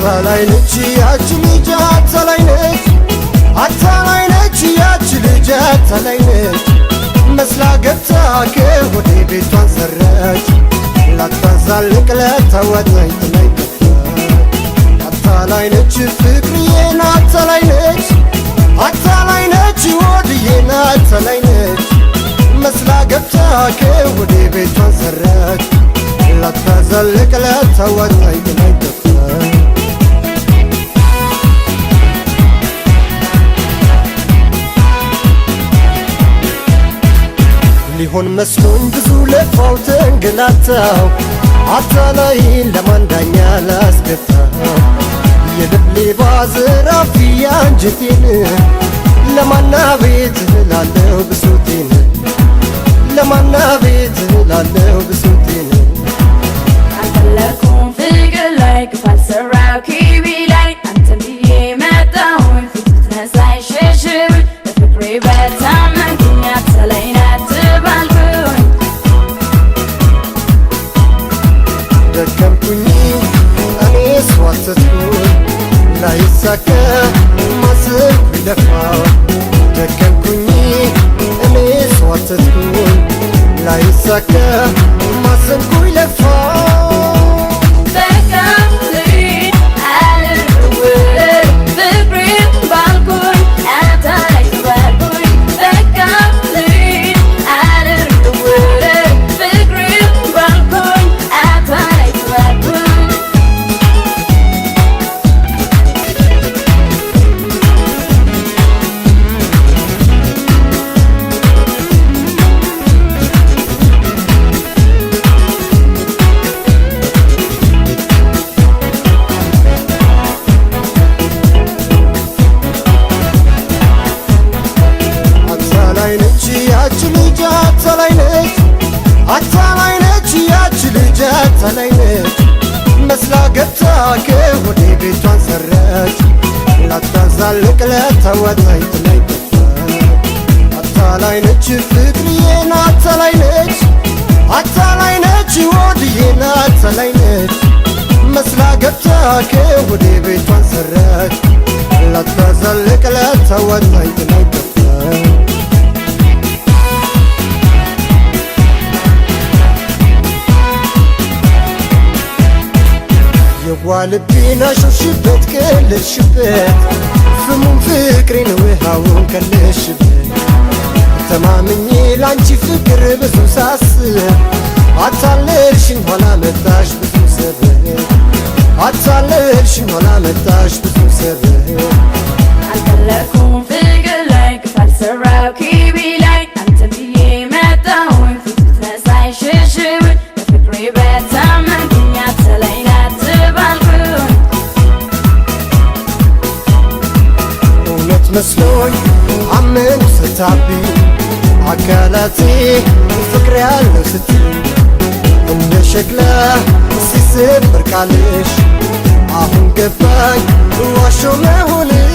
አታላይ ነች ያች ልጅ አታላይ ነች አታላይ ነች ያች ልጅ አታላይ ነች መስላ ገብታ ከሆዴ ቤቷን ሰራች ላታዛልቅ ለተወጣኝ ጥላኝ ጠፋች። አታላይ ነች ፍቅርዬን አታላይ ነች አታላይ ነች ወድዬን አታላይ ነች መስላ ገብታ ከሆዴ ቤቷን ሰራች ላታዛልቅ ለተወጣኝ ጥላኝ ጠፋች። ሊሆን መስሎኝ ብዙ ለፋው ተንገላታው አታላይን ለማን ዳኛ ላስገታው የልብ ሌባ ዘራፊ አንጀቴን ለማና ቤት እላለሁ ብሶቴን ለማና ቤት እላለሁ ብሶቴን። አልፈለኩም ፍቅር ላይ ክፋት አልሰራው ኪቢ ላይ አንተን ብዬ መጣሁኝ ፊት ብትነሳኝ ሸሽብኝ በፍቅሬ በታመንኩኝ አታላይ ናት ተባልኩኝ። ደከምኩኝ እኔስ ዋተትኩኝ ላይሳካ ማሰብኩኝ ለፋው ደከምኩኝ እኔስ ዋተትኩኝ ላይሳካ ማሰብኩኝ ለፋው። በቃ ልሂድ አልደውል ፍቅሬን ባልኩኝ አታላይ ተባልኩኝ በቃ ልሂድ አልደውል ፍቅሬን ባልኩኝ አታላይ ተባልኩኝ። አታላይ ነች ያች ልጅ አታላይ ነች አታላይ ነች ያች ልጅ አታላይ ነች መስላ ገብታ ከሆዴ ቤቷን ሰራች ላታዛልቅ ለተወጣኝ ጥላኝ ጠፋች። አታላይ ነች ፍቅርዬን አታላይ ነች አታላይ ነች ወድዬን አታላይ ነች መስላ ገብታ ከሆዴ ቤቷን ሰራች ላታዛልቅ ለተወጣኝ ጥላኝ ጠፋች። የዋልቤን አሾሽበት ቀለድሽበት ስሙን ፍቅሬን ውሃውን ከለሽበት ተማምኜ ላንቺ ፍቅር ብዙ ሳስብ አታለልሽኝ ኋላ መጣሽ ብዙ ሰበብ አታለልሽኝ ኋላ መጣሽ ብዙ ሰበብ። አልፈለኩም ፍቅር ላይ ክፋት አልሰራው ኪቢ ላይ አንተን ብዬ መጣሁኝ ፊት ብትነሳኝ ሸሽብኝ በፍቅሬ በታመንኩኝ አታላይ ናት ተባልኩኝ። እውነት መስሎኝ አመንኩ ስታብኝ አካላቴ ፍቅር ያለው ስትይ እንደ ሸክላ ሲሰበር ቃልሽ አሁን ገባኝ ዋሾ መሆንሽ።